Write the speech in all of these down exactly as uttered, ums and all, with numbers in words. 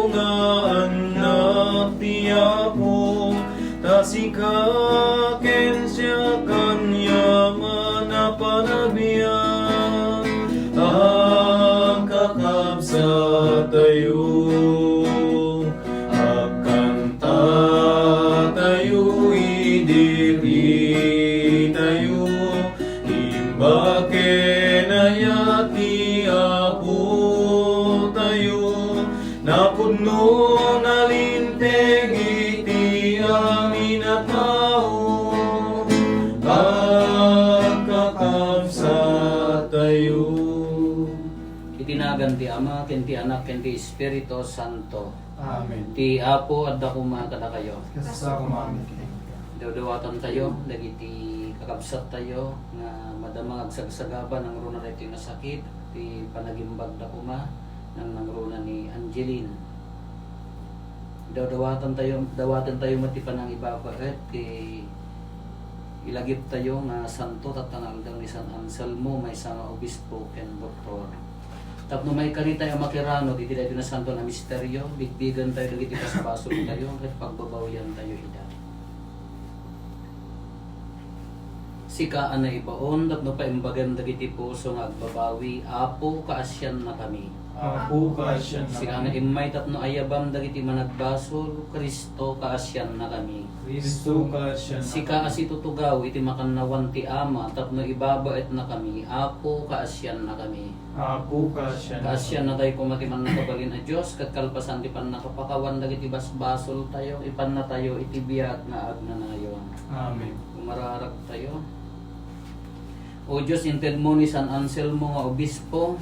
nga annak ti Apo, ta sika ken siak aniaman a panabian. Agkakabsatayo, agkantatayo idi ritayo, imbag ken ayat ti Apotayo. Napudno, nalinteg iti amin a tao, agkakabsatayo. Iti nagan ti Ama, ken ti Anak, ken ti Espiritu Santo. Amen. Ti Apo adda koma kadakayo. Kasta koma met kenka. Dawdawatantayo dagiti kakabsattayo nga madama nga agsagsagaba nangruna daytoy nga sakit, ti panagimbagda koma nangnangruna ni Angeline. Dawdawatantayo, dawatentayo met ti panangibabaet ti ilagiptayo nga santo tatta nga aldaw ni San Anselmo, maysa nga obispo ken doktor. Tapno maikaritayo a makirano iti daytoy nasantoan a misterio, bigbigentayo dagiti basbasoltayo ket pagbabawiantayo ida. Sika a naibaon tapno paimbagem dagiti puso nga agbabawi, Apo, kaasiannakami. Apo, kaasiannakami. Sika a naimmay tapno ayabam dagiti managbasol, Cristo, kaasiannakami. Cristo, kaasiannakami. Sika a situtugaw iti makannawan ti Ama tapno ibabaetnakami, Apo, kaasiannakami. Apo, kaasian. Kaasiannatayo koma ti Mannakabalin a Dios, ket kalpasan ti pannakapakawan dagiti basbasoltayo, ipannatayo iti biag nga agnanayon. Amen. Umararagtayo. O Dios, intedmo ni San Anselmo nga obispo,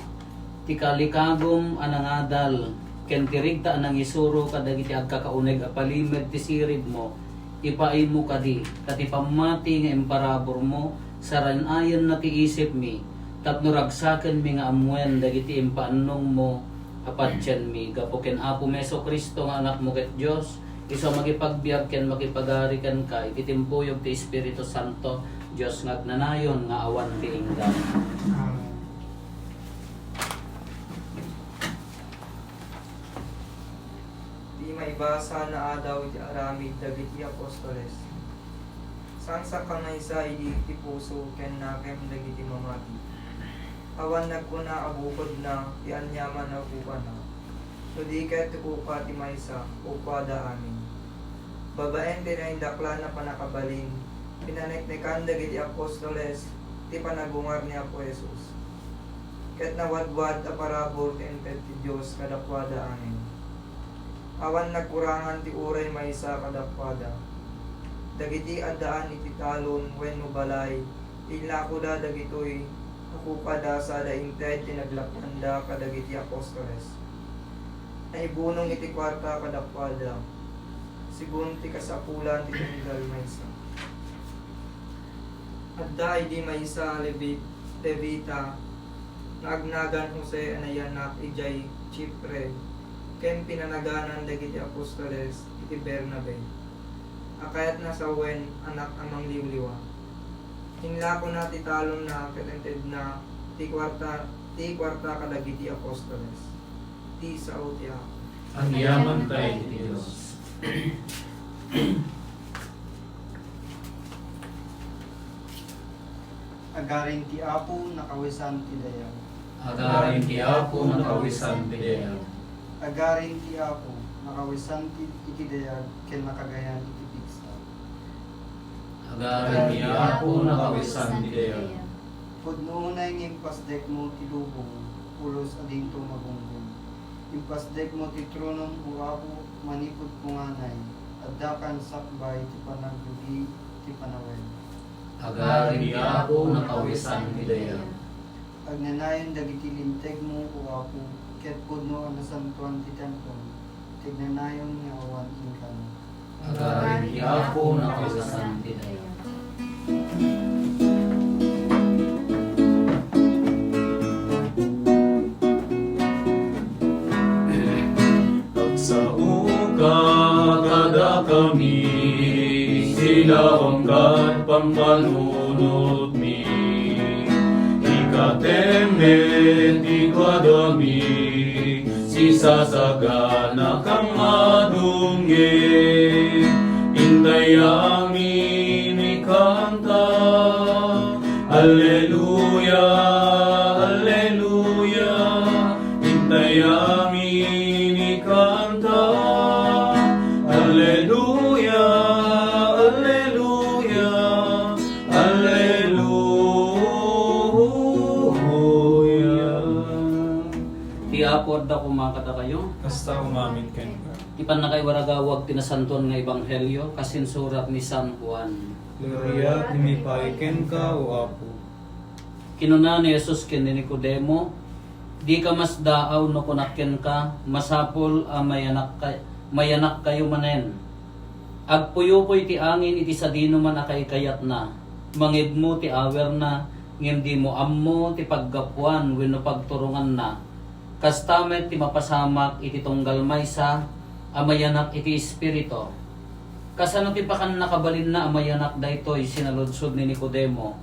ti kalikagum a nangadal, ken ti rigta a nangisuro kadagiti agkakauneg a palimed ti siribmo, ipaaymo kadi, ta ti pammati nga imparaburmo, sarayaenna ti isipmi, tapno ragsakenmi nga ammuen dagiti impaannongmo a padianmi. Gapu ken Apomi Jesu-Cristo nga Anakmo ket Dios, isu a makipagbiag ken makipagari kenka iti timpuyog ti Espiritu Santo, Dios nga agnanayon nga awan ti inggana. Amen. Ti maibasa nga adaw iti aramid dagiti apostoles. Sangsakka maysa idi ti puso ken nakem dagiti mamati. Awan nagkuna a bukodna ti aniaman a ukopana, no di ket ti ukopa ti maysa, ukopada amin. Babaen ti naindaklan a pannakabalin, pinaneknekan dagiti apostoles ti panagungar ni Apo Jesus. Ket nawadwad a parabur ti inted ti Dios kadakuada amin. Awan nagkurangan ti uray maysa kadakuada. Dagiti addaan iti talon wenno balay, inlakoda dagitoy, ukopada sada inted ti naglapanda kadagiti apostoles. Naibunong iti kuarta kadakuada, segun ti kasapulan ti tunggal maysa. Adda idi maysa a Levi-, Levita nga agnagan Jose a nayanak idiay Chipre, ken pinanaganan dagiti apostoles iti Bernabe, a kayatna sawen anak a mangliwliwa. Inlakona ti talonna ket intedna ti kuarta, ti kuarta kadagiti apostoles. Ti sao ti Apo. Agyamankay ti Dios. Agarin ti Apo, nakawisan ti dayaw. Agarin ti Apo, nakawisan ti dayaw. Agarin ti Apo, nakawisan ti, iti dayag, ken nakagayan iti pigsa. Agarin ti Apo, nakawisan ti dayaw. Pudno unay nga impasdekmo ti lubong, pulos a dinto magunggong. Impasdekmo ti tronom, O Apo, manipud punganay, addakan sakbay ti panagrugi ti panawen. Agarin ti Apo, nakawisan ti dayaw. Agnanayon dagiti lintegmo, O Apo, ket pudno a nasantoan ti templom, ti agnanayon nga awan inggana. Agarin ti Apo, nakawisan ti dayaw. Agsaoka kadakami, silawam ket pampanunotmi. Ikatem met ti kuadami, Isasaganakam madungngeg, intay amin ikanta. Alleluia, alleluia, intay amin ikanta. Alleluia, alleluia, alleluia. Ti Apo adda koma kadakayo. Kasta koma met kenka. Ti pannakaiwaragawag ti nasantoan nga ebanghelio kas insurat ni San Juan. Gloria ti maipaay kenka, O Apo. Kinuna ni Jesus ken ni Nicodemo, "Dika masdaaw no kunak kenka, masapul a mayanak kay-, mayanakkayo manen. Agpuyupoy ti angin iti sadinoman a kaykayatna. Mangegmo ti awerna, ngem dimo ammo ti paggapuan wenno pagturonganna. Kasta met ti mapasamak iti tunggal maysa a mayanak iti Espiritu." Kasano ti pakannakabalinna a mayanak daytoy sinaludsod ni Nicodemo?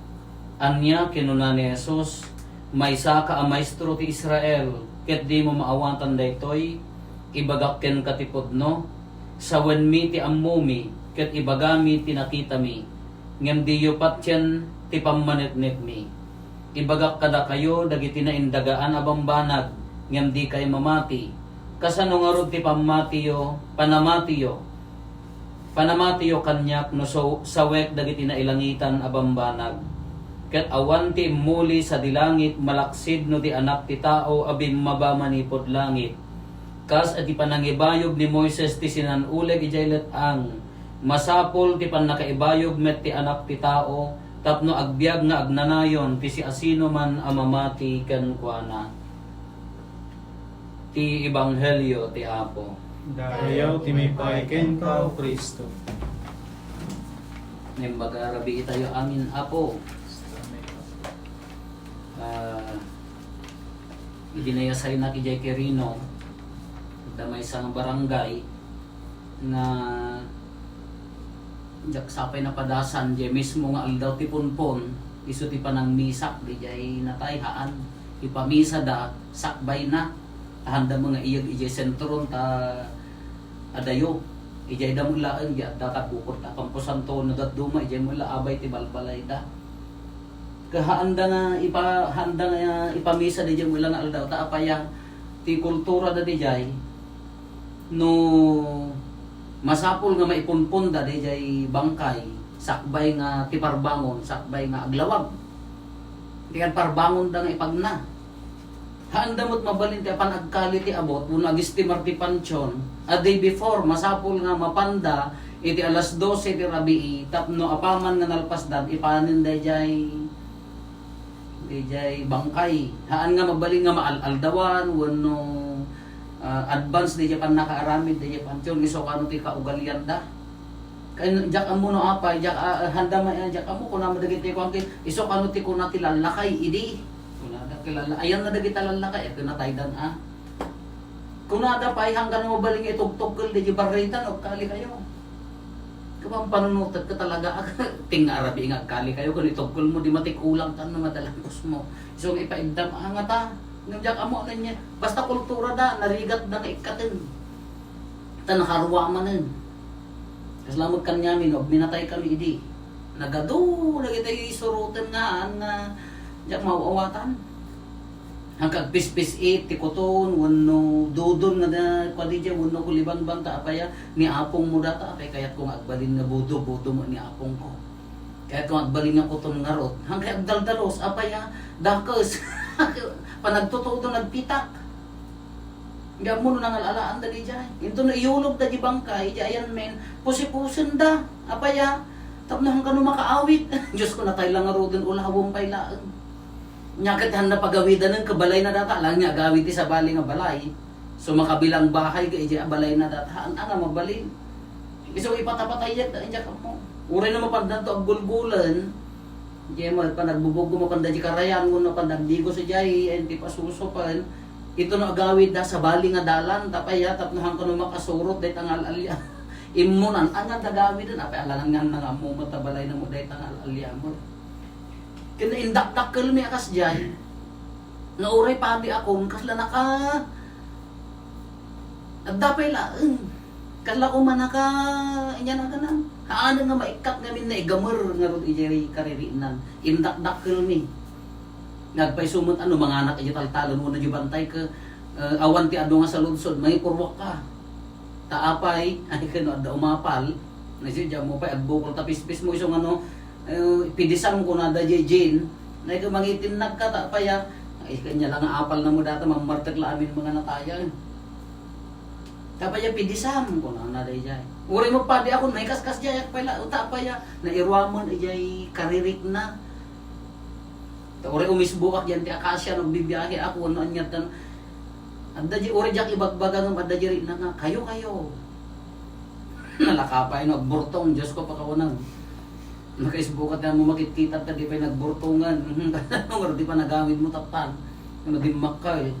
Ania kinuna ni Jesus, "Maysaka a maestro ti Israel, ket dimo maawatan daytoy? Ibagak kenka ti pudno, sawenmi ti ammomi, ket ibagami ti nakitami, ngem diyo patien ti pammaneknekmi. Ibagak kadakayo dagiti naindagaan a bambanag, ngem dikay mamati. Kasano ngarud ti pammatiyo, panamatiyo? Panamatiyo kaniak no so-, sawek dagiti nailangitan a bambanag. Ket awan ti immuli sadi langit malaksid no di Anak ti Tao a bimmaba manipud langit. Kas iti panangibayog ni Moises ti sinan-uleg idiay let-ang, masapul ti pannakaibayog met ti Anak ti Tao tapno agbiag nga agnanayon ti siasinoman a mamati kenkuana." Ti Ebanghelio ti Apo. Dayaw ti maipaay kenka, O Cristo. Ngem baga rabii tayo amin, Apo. Ah, idi nayasaynak idiay Quirino, adda maysa nga barangay nga diak sapay napadasan, diay mismo nga aldaw ti punpon, isu ti panangmisak, diay natay, haan. Ipamisada, sakbayna. Tahanda nga iyeg idiay sentron ta adayo. Idiay da met laeng, di adda kad bukod ta kamposanto, nadadduma, idiay met la abay ti balbalayda. Kahaanda nga ipa-, haanda nga ipamisa daydiay met la nga aldaw, ta apay a ti kultura da daydiay, no masapul nga maipunponda daydiay bangkay, sakbay nga ti parbangon, sakbay nga aglawag. Ti agparbangonda nga ipagna. Haanda met mabalin ti apan agkali ti abut wenno agistimar ti pantion. A day before, masapul nga mapanda iti alas dose ti rabii tapno apaman nga nalpasdan, ipanen daydiay, daydiay bangkay. Haan nga mabalin nga maal-aldawan wenno, ah, advance daydiay pannakaaramid daydiay pantion, isu kano ti kaugalianda. Kay diak ammo no apay, diak, ah, haanda met, ah, diak ammo kuna met dagiti kuan ket isu kano ti kuna ti lallakay idi. Kunada, kilala, ayanna dagiti lallakay, ket nataydan a. Kunada pay, hanggan mabalin nga itugtugkel daydiay barritan, agkali kayo. Kapan panunutek ka talaga, ting nga arabi nga agkali kayo, kun itugkel mo, di matikulang kan no madalangkos mo. So, nga ipaigdam, ah, nga ta, nga diak ammo, ano niya, basta kultura da, narigat da nga ikkaten. Ta nakaruamanen. Kasla met kaniamin, no, agminatay kami idi. Nagadu dagiti isuroten nga, an, nga, diak maaw-awatan. Hangkag pispis-it ti kuton, wenno dudon nga da, kua di dia, wenno kulibanban ta apay a, ni apong mo data, apay kayat ko nga agbalin nga budo, budo mo ni apong ko. Kayat ko nga agbalin nga kuton ngarud. Hangkay agdaldalos, apay a, dakes. Panagtutudo, nagpitak. Di ammo no nangal-alaan da di jay. Into no iyulog da di bangkay, di ayan men, pusipusen da. Apay a, tapno hangkano makaawit. Diyos ko, natay lang nga ruden, ulawom pay laeng. Nya ket han napagawidanen, kabalay na data, lang nga agawid ti sabali nga balay. So, makabilang bahay, ga ijay a balay na data, haan nga mabalin. Isu ipatapatayag da, injak ammo. Uray na mapandanto aggulgulen, Diay met, panagbubuggo, mapan da di karayan, wenno panagdigos idiay, ayan ti pasusopen. Ito no agawid da sabali nga dalan, tapay a, tapno hangkano makasurot, dayta nga al-, alya. Immunan, anya dagawiden, apay alangan nga nang ammo met, tabalay na mo, dayta nga al-, alya mo. Ken indakdakkel mi a kasdiay. Nga uray padi akon, kasla naka-, Adda pay laeng. Kala ko manaka, inya na kanan. Haan nga maikkat ngamin na igamer ngarud ijay karirinan. Indakdakkelmi. Nagpayso met ano, manganak ijay taltalon, wenno ijay bantay ket, eh, awan ti adu nga saludsod, mangipurruak ka. Ta apay, ay kano adda umapal, na siya, diyan mo pay agbukol ta pispis mo iso nga no, eh, pidisam ko na da jay Jin, na ikaw mangitinnag ka, ta apay, ah, ay kanya lang nga apal na mo data, mammartek la amin mga nataya. Ta apay, ah, pidisam ko na na day jay. Uray mo padi ako, may kaskas jay, apay la, uta apay, ah, nairuaman, ijay karirik na. Ta uray umisbuak diyan ti akasia no agbibiahe ako, wenno aniat tan-, adda di uray diak ibagbaga ngem adda di ritna nga, "Kayo, kayo." Nalaka pay no agburtong, Dios ko, pakawanag. Nakaisbuak ti mo makitkita ta di pay nagburtongan. Mhm, kasano nga di pa nagamit mo taptan. Nga dimmakkel.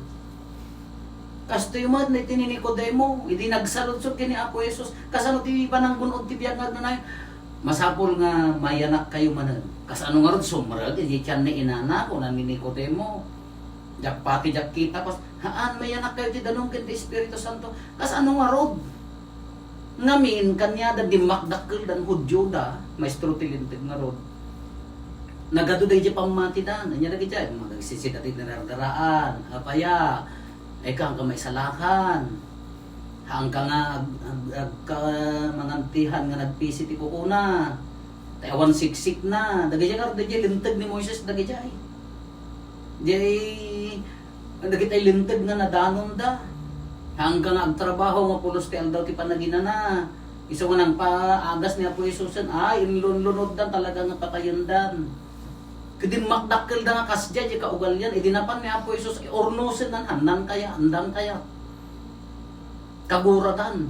Kastoy met ni ti ni Nicodemo, idi nagsaludsod ken ni Apo Jesus, kasano ti pananggun-od ti biag nga agnanayon? Masapul nga mayanak kayo manen. Kasano ngarud sumrek iti tiyan ni inana, kuna ni Nicodemo. Diak pati diak kita, pas, haan, mayanak kayo ti danum ken ti Espiritu Santo. Kasano ngarud? Ngamin, kaniada dimmakdakkeldan, Judio da, maestro ti linteg ngarud. Nagadu daydi pammatidan, ania dagiti, magsisida ti narargaraan, apaya, ay ka, ang kamay salakan. Haanka nga ag-, ag-, agka mangantihan nga nagpisi ti kukuna. Tay awan siksikna. Dagiti ngarud, dagiti linteg ni Moises, dagiti ay. Diay, dagiti ay linteg nga nadanonda. Haanka nga agtrabaho nga pulos ti aldaw ti panaginana. Isu nga nangpaagas ni Apo Jesusen, ay, inlunlunoddan talaga nga patayendan. Ket dimmakdakkelda nga kasdiay, di kaugalian. Idi napan ni Apo Jesus, urnosenna, handan kaya, handan kaya. Kaguradan.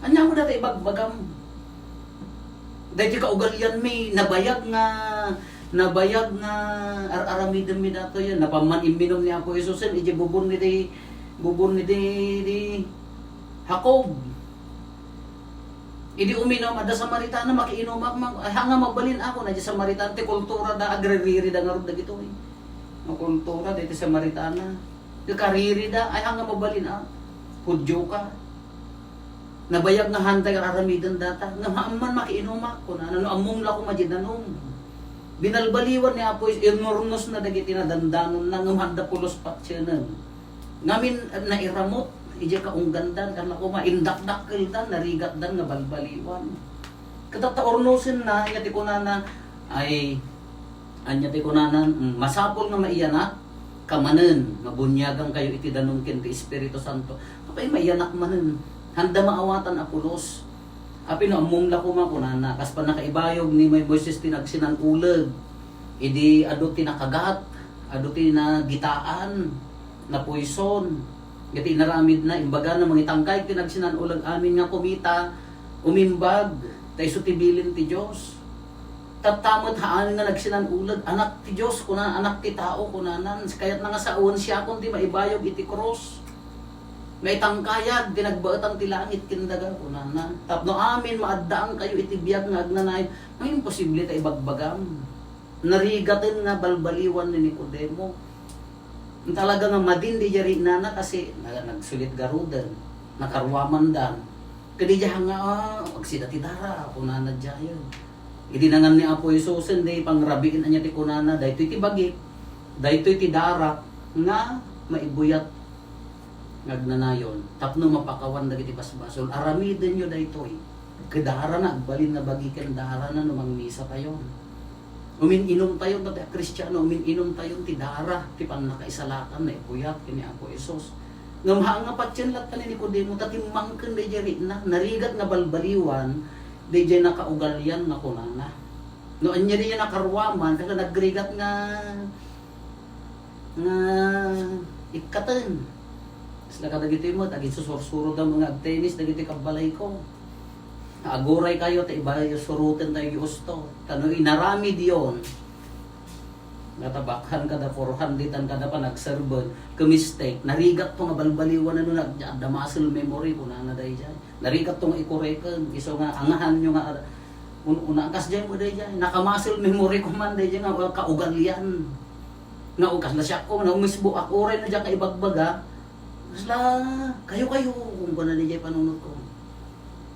Ania mo data ibagbagam? Daydi kaugalianmi, nabayag nga, nabayag nga ar-aramidenmi datoy. Napan man imminum ni Apo Jesusen, iti bubon ni di, bubon ni di, di Jacob. Idi uminum, adda Samaritana, makiinumak man. Ay, haan nga mabalin ako, na di Samaritana, ti kultura da, agririri da ngarud dagitoy. No kultura, daydi Samaritana. Ti kariri da, ay, haan nga mabalin ako. Judio ka. Nabayag nga hantay ar-aramiden data. Nga haan man makiinumak, kuna, no ammom la koma di danum. Binalbaliwan ni Apo, inurnosna dagiti nadandanonna, ngem hadda pulos patienen. Ngamin, nairamut, idiay kaunggandan, kan la koma, indakdakkeldan, narigatdan nga balbaliwan. Ket ta urnosenna, ania ti kunana, ay, ania ti kunana, mm, masapul nga maiyanak ka manen, mabuniagan kayo iti danum ken ti Espiritu Santo. Apay maiyanak manen, handa maawatan a pulos. Apay no ammom la koma, kunana, kas pannakaibayog ni Moises ti nagsinan-uleg, idi adu ti nakagat, adu ti nagitaan, napuison. Iti inaramidna, imbagana, mangitangkayek ti nagsinan-uleg amin nga kumita, umimbag, ta isu ti bilin ti Dios. Tatta met haan nga nagsinan-uleg, Anak ti Dios, kuna, Anak ti tao, kunanan. Kayatna nga sawen, siakon ti maibayog iti krus. Maitangkayag ti nagbaetan ti langit ken daga, kunana. Tapno amin, maaddaankayo iti biag nga agnanayon. Nga imposible ta ibagbagam. Narigaten nga balbaliwan ni Nicodemo. Talaga nga madin di jari nana kasi na-, nagsulit garuden, nakaruamandan. Kadi diay nga, ah, agsida ti dara, kunana diay. Idi nangan ni Apo Jesusen, di pangrabiin ania ti kunana, daytoy ti bagik, daytoy ti darak nga maibuyat nga agnanayon, tapno mapakawan dagiti basbasol. Aramidenyo daytoy. Ket darana, agbalin nga bagi ken darana no mangmisa tayon. Umin-inum tayon, dagiti a Kristiano, umin-inum tayon ti dara, ti pannakaisalakan, naibuyat ken ni Apo Jesus. Ngem haan nga patien latta ni Nicodemo, ta timmangken daydiay ritna, narigat nga balbaliwan, daydiay nakaugalian nga kunana. No ania daydiay nakaruaman, kasta nagrigat nga nga ikkaten. Kasla kadagitoy met, aginsusursuroda nga agtennis dagiti kabbalayko. Aguray kayo, ta ibayo suroten tayo iti usto. Ta no inaramid yon, natabakhan kada, four hundred an kada panagserben, ka-mistake, narigat to nga balbaliwan, ano, nag-, adda muscle memory, kunana daydiay. Narigat to nga ikureken, isu nga, angahan nyo nga, un-, una, kas daydiay mo daydiay, naka-muscle memory ko man daydiay nga, kaugalian. Nga, o, kasla siak ko, nga umisbo, ako rin na diyan kaibagbaga. Kasla, kayo, kayo. Kung kuna diay panunotko.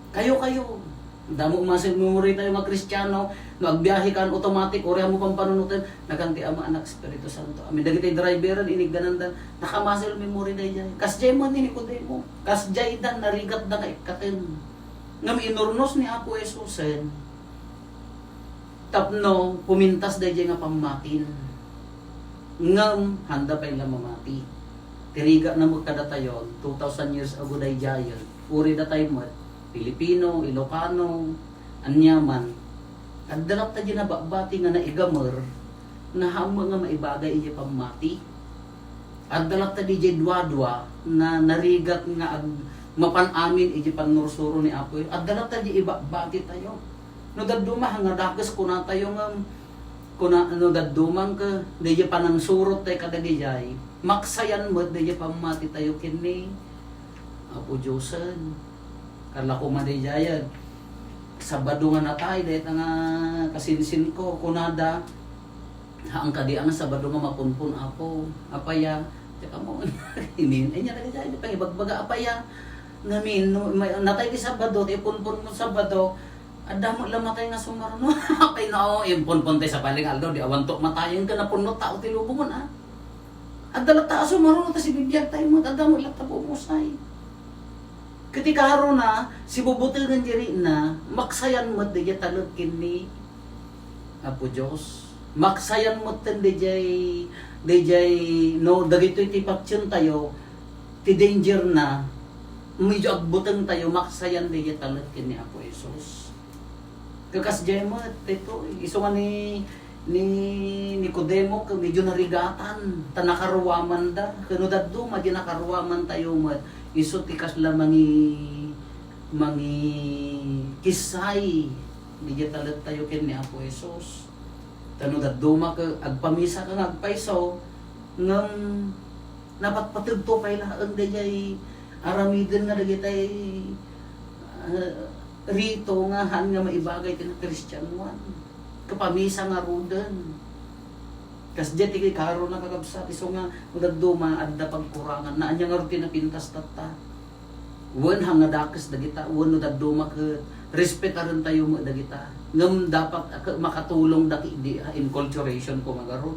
Kayo, kayo. Damo muscle memory tayo nga Kristiano, no agbiahe kan automatic, uray mo pampanunoten, nagan ti Ama, Anak, Espiritu Santo. Amen. Dagiti driveren, iniggananda, naka-muscle memory daydiay. Kasdiay man ni Nicodemo. Kasdiay da, narigat da nga ikkaten. Ngem inurnos ni Apo Jesusen. Tapno pumintas daydiay nga pammatin. Ngem handa pay la mamati. Ti rigatna met kadatayon, two thousand years ago daydiayen. Uri datay met, Pilipino, Ilocano, aniaman. Adda latta diay nababati nga naigamer, nga hammo nga maibagay idiay pammati. Adda latta diay duadua nga narigat nga ag-, mapan amin idiay pannursuro ni Apo. Adda latta diay ibabati tayo. No dadduma, nga dakes kunatayo nga, kuna, no dadduma nga, daydiay panangsurot tayo kadagijay, maksayan met daydiay pammati tayo ken ni Apo Diosen. Kala ko madijayan. Sabado nga natay, dayta nga kasinsinko, kunada, "Haan kadi nga Sabado nga mapunpon, Apo? Apaya?" Ti kamo, inin, anya dagiti pangibagbaga, "Apaya? Ngamin, no, may, natay ti Sabado, ti ipunpon mo Sabado, adda met la matay nga sumaruno." Apay no, impunpon tay sabali nga aldaw, di awanto matayen ken napunno tao ti lubongen, a. Adda latta a sumaruno ta sibibiag tayo met, adda met latta bumusay. Ket ti karona, sibubutengen ti rikna, maksayan met daydiay talek ken ni Apo Dios. Maksayan metten daydiay, daydiay, no, dagitoy ti patien tayo, ti danger na, medyo agbuteng tayo, maksayan daydiay talek ken ni Apo Jesus. Kasdiay met, daytoy, isu nga ni, ni Nicodemo, ket medyo narigatan, ta nakaruamanda. Ket no dadduma, di nakaruaman tayo met, isu ti kasla mangi-, mangikissay, daydiay talek tayo ken ni Apo Jesus. Ta no dadduma ket agpamisa ka nga agpayso, ngem napatpategto pay laeng daydiay aramiden nga dagitay, ah, rito nga haan nga maibagay ti nakristianoan. Kapamisa ngaruden. Kasdiay ti karona, kakabsat, isu nga no dadduma adda pagkurangan. Ania ngarud ti napintas tatta? Wen, haan nga dakes dagita, wen no dadduma ket respetaren tayo met dagita. Ngem dapat a, ket makatulong da ket idi, a, inculturation ko ngarud.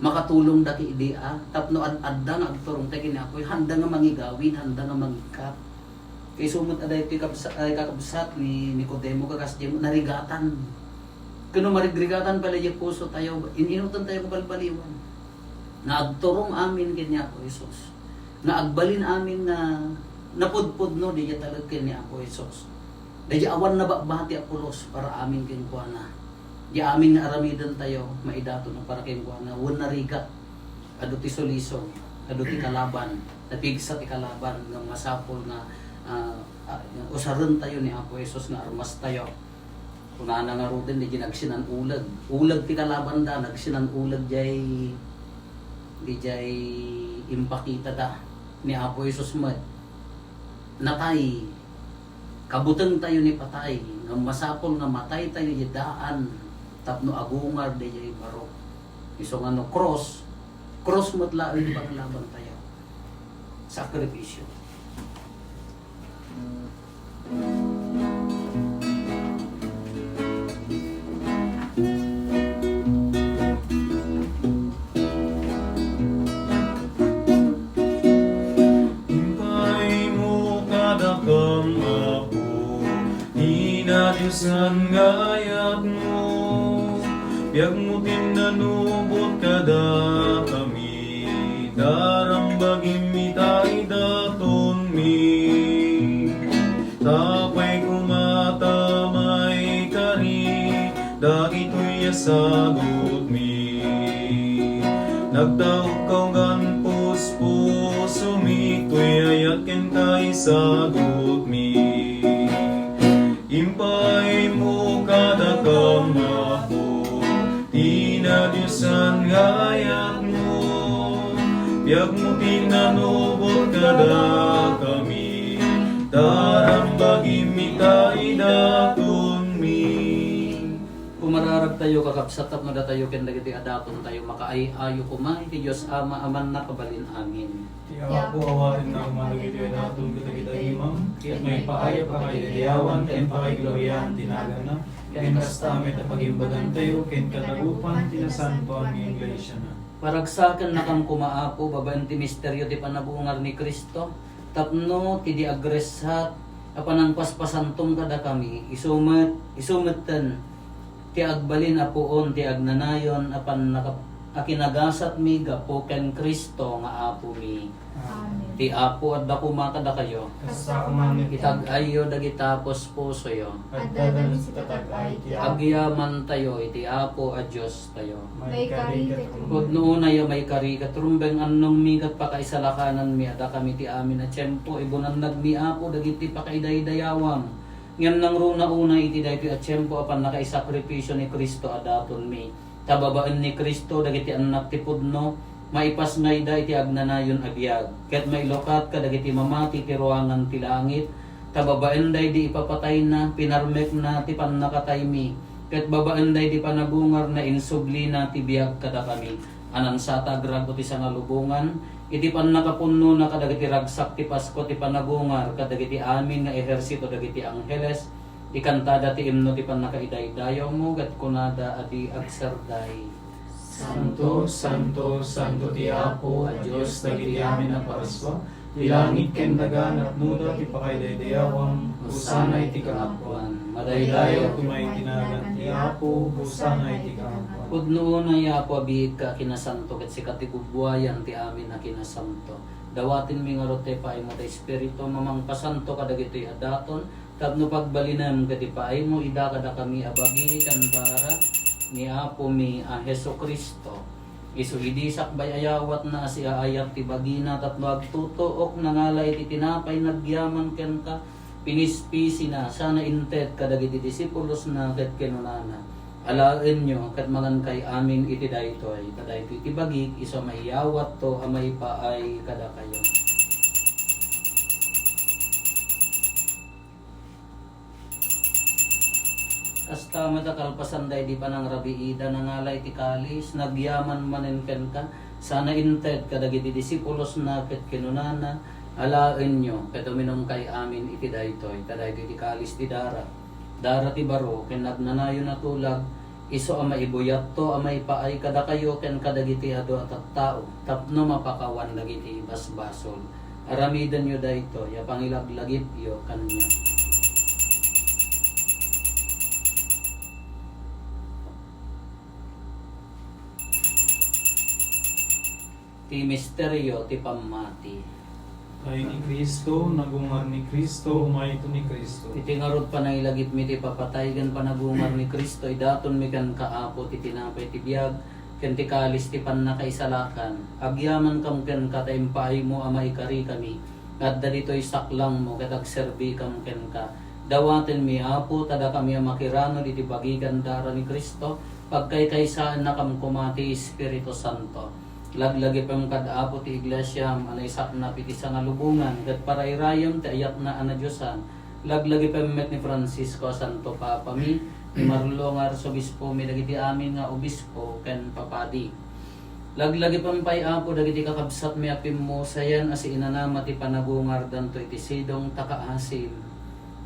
Makatulong da ket idi, a, tapno ad-, adda nga agturong tayo ken ni Apo, handa nga mangigawid, handa nga mangikkat. Kay isu met a daytoy kabsa-, ay, kakabsat ni Nicodemo, kakas di mo, narigatan. Ket no marigrigatan pay la diay puso tayo, in-inutan tayo nga balbaliwan. Nga agturong amin ken ni Apo Jesus. Nga agbalin amin nga napudpudno daydiay talek ken ni Apo Jesus. Daydiay awan nababati a pulos para amin kenkuana. Di amin nga aramiden tayo, maidaton na para kenkuana, wen narigat. Adu ti sulisog, adu ti kalaban, napigsa ti kalaban nga masapul nga, ah, ah, usaren tayo ni Apo Jesus nga armas tayo. Kunana ngaruden, di nagsinan-uleg. Uleg ti kalabanda, nagsinan-uleg jay, di jay impakitada ni Apo Jesus met. Natay, kabuteng tayo ni patay, nga masapul nga matay tayo jay daan tapno agungar di jay baro. Isu nga no cross, cross met laeng ti panglaban tayo. Sakripisyo. Impaaymo kadakam, Apo, ti nadiosan nga ayatmo. Biagmo ti nanubot kadakami, tarambagimmi ta idatonmi. Tapay koma ta maikari dagitoy a sagutmi. Nagtaok kaugan puspusomi, toy ayat kenka isagutmi. Impaaymo kadakam, Apo, ti nadiosan nga ayatmo. Biagmo ti nanubot kadakami, tarambagimmi ta idatonmi. Umararag Tayo, kakabsat, tapno datayo ken dagiti adatontayo makaay-ayo koma iti Dios Ama a mannakabalin amin. Ti Apo awatenna koma dagiti adaton ket dagiti imam, ket maipaay a pakaidayawan ken pakaigloriaan ti naganna, ken kasta met a pagimbagantayo ken kadagupan ti nasantoan nga iglesiana. Paragsakennakam koma, Apo, babaen ti misterio ti panagungar ni Cristo, tapno ti di agressat a panangpaspasantom kadakami, isu met, isu metten ti agbalin a puon ti agnanayon a pannaka-, a kinagasatmi gapu ken Cristo nga Apomi. Amen. Ti Apo adda koma kadakayo. Kasta koma met. Itag-ayyo dagita puspusoyo. Adda met ti tatag-ay ti Apo. Agyamantayo iti Apo a Diostayo. Maikari ket rumbeng. Pudno unay a maikari ket rumbeng, annongmi ket pakaisalakananmi a dakami ti amin a tiempo, ibunannagmi, Apo, dagiti pakaidaydayawam. Ngem nangruna unay iti daytoy a tiempo a pannakaisakripisio ni Cristo a datonmi. Ta babaen ni Cristo, dagiti annak ti pudno, maipasngayda iti agnanayon a biag, ket mailukat kadagiti mamati ti ruangan ti langit, ta babaen daydi ipapatayna, pinarmekna ti pannakataymi, ket babaen daydi panagungarna, insublina ti biag kadakami. Anansata agrago ti sangalubongan, iti pannakapunnona kadagiti ragsak ti Pasko ti panagungar kadagiti amin nga ehersito dagiti angheles, ikantada ti imno ti pannakaidaydayawmo, ket kunada a di agserday. Santo, santo, santo ti Apo a Dios dagiti amin a parsua, ti langit ken daga napnoda ti pakaidaydayawam. Hosanna iti kaapuan. Madaydayaw ti maitinagan ti Apo. Hosanna iti kaapuan. Pudno unay, Apo, a biigka a kinasanto, ket sika ti bubuayan ti amin a kinasanto. Dawatenmi ngarud ti paaymo ti Espiritu, mamangpasanto kadagitoy a daton, tapno pagbalinem ket ipaaymo ida kadakami a bagi ken dara ni Apomi a Jesu-Cristo. Isu idi sakbay a yawatna a siaayat ti bagina tapno agtutuok, nangala iti tinapay, nagyaman kenka, pinispisina, sana inted kadagiti disipulosna ket kinunana, "Alaenyo ket mangankay amin iti daytoy, ta daytoy ti bagik, isu a maiyawatto a maipaay kadakayo." Kasta met a kalpasan daydi panangrabiida, nangala iti kalis, nagyaman manen kenka, sana inted kadagiti disipulosna ket kinunana, "Alaenyo ket uminumkay amin iti daytoy, ta daytoy ti kalis ti dara, dara ti baro ken nagnanayon a tulag, isu a maibuyatto a maipaay kadakayo ken kadagiti adu a tattao, tapno mapakawan dagiti basbasol. Aramidenyo daytoy a pangilaglagipyo kaniak." Ti misterio ti pammati. Tay ni Cristo, nagungar ni Cristo, umayto ni Cristo. Iti ngarud panangilagipmi ti papatay ken panagungar ni Cristo, idatonmi kenka, Apo, ti tinapay ti biag ken ti kalis ti pannakaisalakan. Agyamankam kenka ta impaaymo a maikarikami nga adda ditoy saklangmo ket agserbikam kenka. Dawatenmi, Apo, ta dakami a makiranud iti bagi ken dara ni Cristo, pagkaykaysaennakam koma ti Espiritu Santo. Laglagipem kad Apo ti iglesiam a naisaknap iti sangalubongan ket parairayem ti ayatna a nadiosan. Laglagipem met ni Francisco a Santo Papami, ni Marlo nga Arsobispomi, dagiti amin nga obispo ken papadi. Laglagipem pay, Apo, dagiti kakabsatmi a pimmusayan a siinanama ti panagungardanto iti sidong ta kaasim.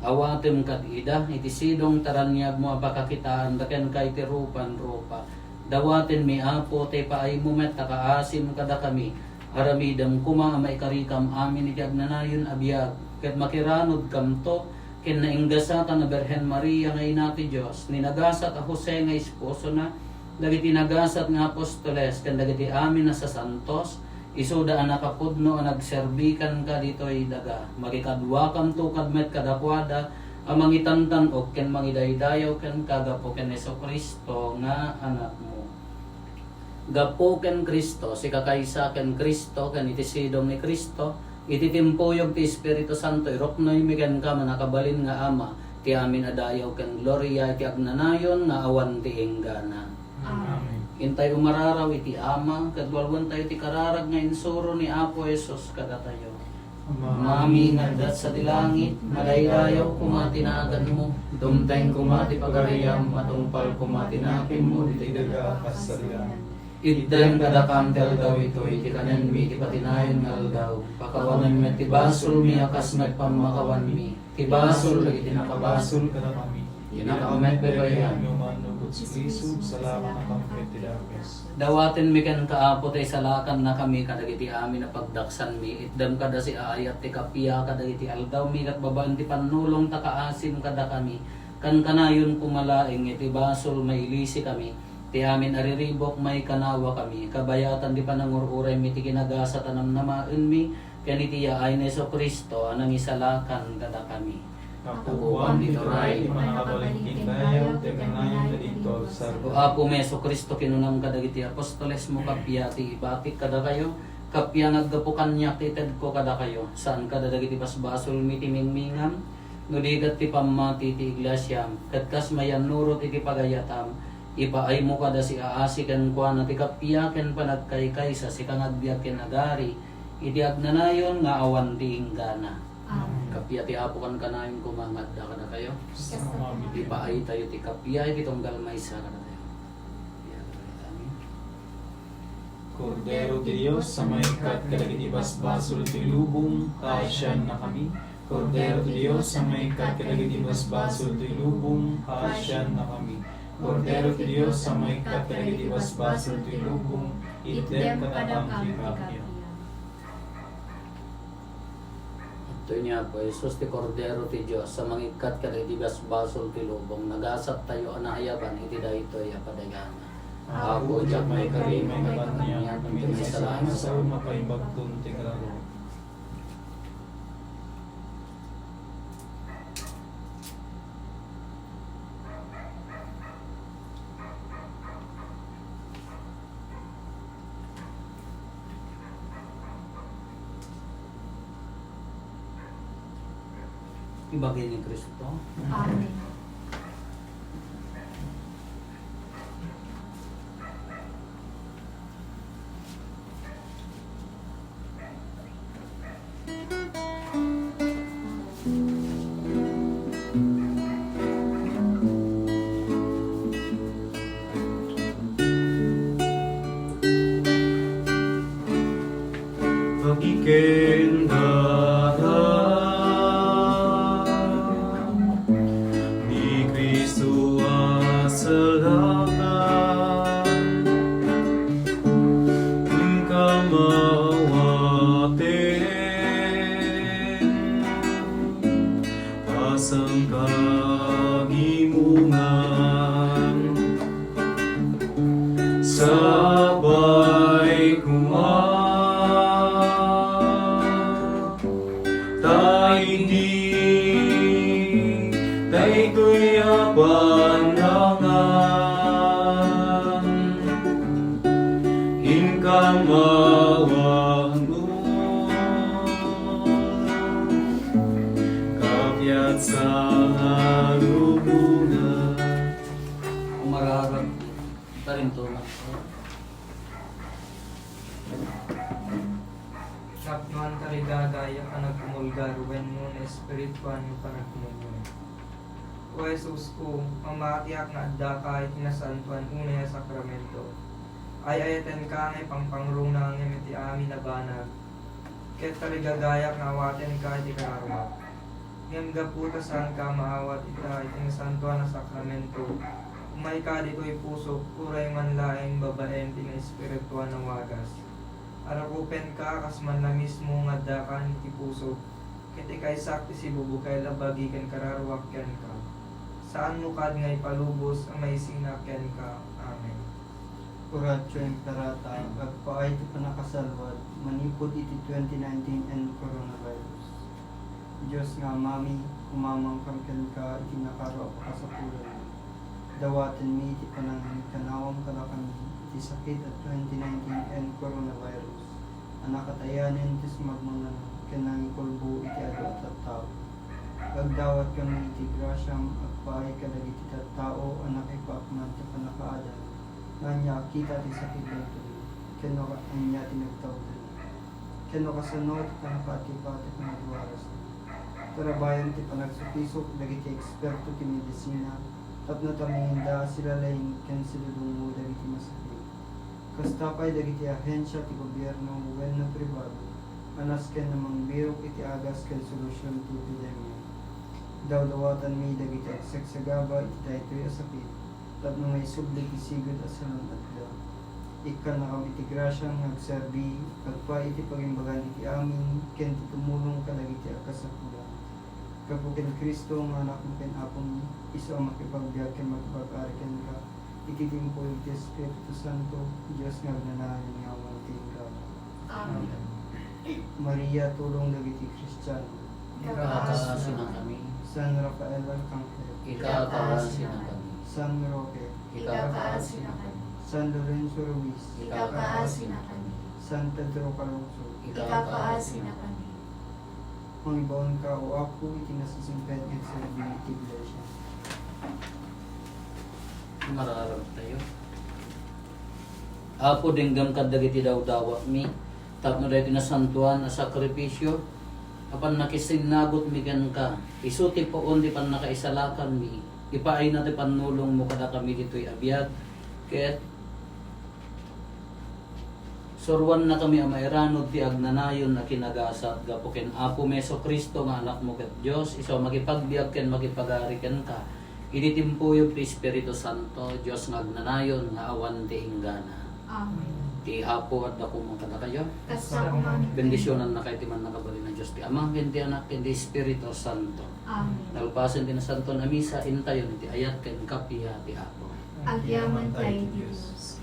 Awatem kad ida iti sidong ta raniagmo a pakakitaanda kenka iti rupan rupa. Dawatenmi, Apo, ti paaymo met ta kaasim kadakami. Aramidem koma a maikarikam amin iti agnanayon a biag, ket makiranudkamto ken nainggasatan a Birhen Maria nga Ina ti Dios, ni nagasat a Jose nga esposona, dagiti nagasat nga apostoles, ken dagiti amin a sasantos, isuda a nakapudno a nagserbi kenka ditoy daga. Makikaduakamto kad met kadakuada a mangitantan-ok ken mangidaydayaw kenka gapu ken Jesu-Cristo nga Anakmo. Gapu ken Cristo, sikakaysa ken Cristo, ken iti sidong ni Cristo, iti timpuyog ti Espiritu Santo, iruknoymi kenka, mannakabalin nga Ama, ti amin a dayaw ken gloria iti agnanayon nga awan ti inggana. Amen. Intay umararaw iti Ama, ket walwentayo ti kararag nga insuro ni Apo Jesus kadatayo. Amami nga adda sadi langit, madaydayaw koma ti naganmo, dumteng koma ti pagariam, matungpal koma ti nakemmo ditoy daga a kas sadi langit. Itdem kadakam ti aldaw itoy ti kanenmi iti patinayon nga aldaw. Pakawanem met ti basolmi a kas met pammakawanmi ti basol dagiti nakabasol kadakami. Dinakam met baybay-an. Nga umannok iti sumlisob, salakannakam ket ti dakes. Dawatenmi kenka, Apo, ta isalakannakami kadagiti amin a pagdaksanmi. Itdem kada siaayat ti kappia kadagiti aldawmi ket babaen ti pannulong ta kaasim kadakami. Kankanayon koma laeng iti basol mailisikami. Ti amin a riribuk maikanawa kami, kabayatan ti panangur-uraymi ti kinagasat a namnamaenmi, ken iti yaay ni Jesu-Cristo a nangisalakan kadakami. Apo, kuan ditoy, ti pannakabalin ken dayaw, ti agnanayon ditoy, O Apomi Jesu-Cristo, kinunam kadagiti apostolesmo, kappia ti ibakik kadakayo, kappia nga aggapu kaniak ti itedko kadakayo, saan kada dagiti basbasolmi ti mingmingam, no di ket ti pammati ti iglesiam, ket kas mayannurot iti pagayatam, ipaaymo kada siaasi kenkuana ti kappia ken panagkaykaysa, sika nga agbiag ken agari iti agnanayon nga awan ti inggana. Amen. Kappia ti Apo kankanayon koma nga adda kadakayo. Amen. Ipaaytayo ti kappia iti tunggal maysa kadatayo. Kordero ti Dios a maikkat kadagiti basbasol ti lubong, kaasiannakami. Kordero ti Dios a maikkat kadagiti basbasol ti lubong, kaasiannakami. Kordero ti Dios a maikkat kadagiti basbasol ti lubong, itdem kadakam ti kappia. Adtoy ni Apo Jesus, ti Kordero ti Dios a mangikkat kadagiti basbasol ti lubong. Nagasattayo a naayaban iti daytoy a padagana. Apo, diak maikari, maikkat kaniak, ngem ti maisalakan, sao mapaimbagton ti kararuak. Ibagi ni Cristo. Amen. Agiken dara ni Cristo a salakan, inka mawaten a sangkagimongan. Sapay koma ta idi daytoy a panangan, inka mawaten kapiat sa lubongan. Umararag. Karinto na. Tapno ania ti gagayak a nagkumulgar wenno naespirituan nga panagkumulgar? O Jesus ko, mamatiak nga addaka iti nasantoan unay a sakramento. Ay-ayatenka nga ipangpangruna ngem iti amin a banag. Ket tarigagayat nga awatenka iti kararuak. Ngem gapu ta saanka maawat ita iti nasantoan a sakramento, umayka ditoy pusok, uray man laeng babaen ti naespirituan a wagas. Arakupenka kas manna mismo nga addakan iti pusok, ket ikaysak ti sibubukel a bagi ken kararuak kenka. Saanmo kad nga ipalubos a maisina kenka. Amen. Oratio Imperata, agpaay ti pannakasalwad manipud iti twenty nineteen and coronavirus. Dios nga Amami, kumamangkam kenka iti nakaro a pakasapulanmi. Dawatenmi ti panangikanawam kadakami iti sakit a twenty nineteen and coronavirus a nakatayanen ti sumagmamano ken nangikulbo iti adu a tattao. Agdawatkami iti grasiam agpaay kadagiti tattao a nakipakman ti pannakaadal nga ania a kita ti sakit daytoy, ken no ania ti nagtawdanna. Ken no kasano ti pannakaatipatik nga duaras. Tarabayan ti panagsupisok dagiti eksperto ti medisina tapno taminginda a silalaing ken sidudungngo dagiti masakit. Kasta pay dagiti ahensia ti gobierno wenno pribado a nasken a mangbirok iti agas ken solusion ti epidemia. Dawdawatanmi dagiti agsagsagaba iti daytoy a sakit tapno maisubli ti sigud a salan-adda. Ikkannakam iti grasiam nga agserbi, agpaay iti pagimbagan iti amin ken ti tumulong kadagiti agkasapulan. Gapu ken Cristo nga Anakmo ken Apomi, isu a makipagbiag ken makipag-ari kenka iti timpuyog ti Espiritu Santo, Dios nga agnanayon nga awan ti inggana. Amen. Maria, tulong dagiti Kristiano. Ikakaasinakami. San Rafael Arcangel. Ikakaasinakami. San Roque. Ikakaasinakami. San Lorenzo Ruiz. Ikakaasinakami. San Pedro Calungsod. Ikakaasinakami. Mangibaonka, O Apo, iti nasasingpet nga serbi iti Iglesia. Mararag tayo. Apo, denggem kadagiti dawdawatmi, tapno daytoy nasantoan a sakripisio, a pannakisinnabutmi kenka, isu ti puon ti pannakaisalakanmi, ipaayna ti pannulongmo kadakami ditoy a biag, ket suruannakami a mairanud ti agnanayon a kinagasat gapu ken Apomi Jesu-Cristo nga Anakmo ket Dios, isu a makipagbiag ken makipagari kenka iti timpuyog ti Espiritu Santo, Dios nga agnanayon nga awan ti inggana. Amen. Ti Apo adda koma kadakayo. Kasta koma. Bendisionannakayo ti Mannakabalin a Dios, ti Ama, ken ti Anak, ken ti Espiritu Santo. Amen. Nalpasen ti Nasantoan a Misa, intayon iti ayat ken kappia ti Apo. Agyamankami, Dios.